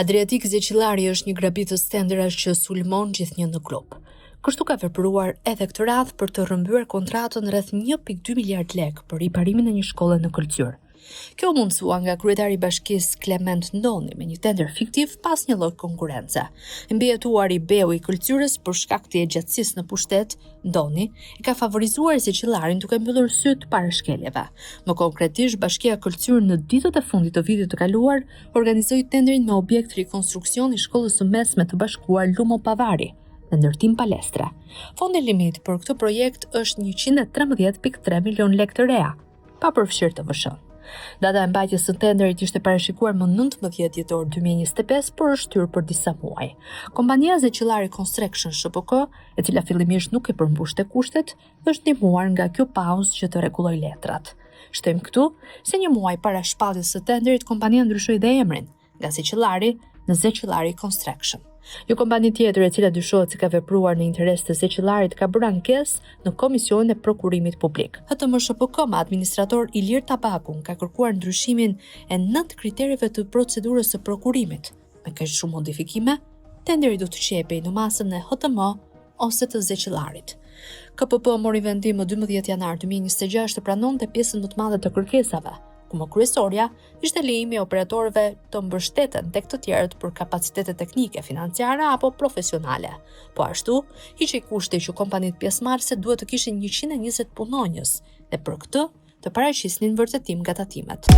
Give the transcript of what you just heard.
Adriatik Zeqillari është një grabitës tenderash që sulmon gjithnjë në grup. Kështu ka vepruar edhe këtë radhë për të rrëmbyer kontratën rreth 1.2 miliard lekë për riparimin e një shkolle në Këlcyrë. Kjo u mundësua nga kryetari i bashkisë Klement Ndoni me një tender fiktiv pa asnjë lloj konkurrence. I mbijetuari beu i Këlcyrës për shkak të jetëgjatësisë në pushtet, Ndoni e ka favorizuar Zeqillarin duke mbyllur sytë para shkeljeve. Më konkretisht, Bashkia Këlcyrë në ditët e fundit të vitit të kaluar organizoi tenderin me objekt rikonstruksion i shkollës së mesme të bashkuar Lumo Pavari dhe ndërtim palestre. Fondi limit për këtë projekt është 113.3 milion lekë të reja, pa përfshirë TVSH. Data e mbajtjes së tenderit ishte parashikuar më 19 dhjetor 2025, por është shtyrë për disa muaj. Kompania Zeqillari Construction SHPK, e cila fillimisht nuk i përmbushte kushtet, është ndihmuar nga kjo pauzë që të rregullojë letrat. Shtojmë këtu se një muaj para shpalljes së tenderit, kompania ndryshoi dhe emrin, nga Zeqillari në Zeqillari Construction. Një kompani tjetër e cila dyshohet se ka vepruar në interes të Zeqillarit ka bërë ankesë në Komisionin e Prokurimit Publik. HTM SHPK me administrator Ilir Tabakun ka kërkuar ndryshimin e 9 kritereve të procedurës së prokurimit. Me kaq shumë modifikime, tenderi do të qepej në masën e HTM ose të Zeqillarit. KPP mori vendim më 12 janar 2026 të pranonte pjesën më të madhe të kërkesave, ku më kryesorja ishte lejimi i operatorëve të mbështeten tek të tjerët për kapacitete teknike, financiare apo profesionale. Po ashtu, hiqej kushti që kompanitë pjesëmarrëse duhet të kishin 120 punonjës dhe për këtë të paraqisnin vërtetim nga tatimet.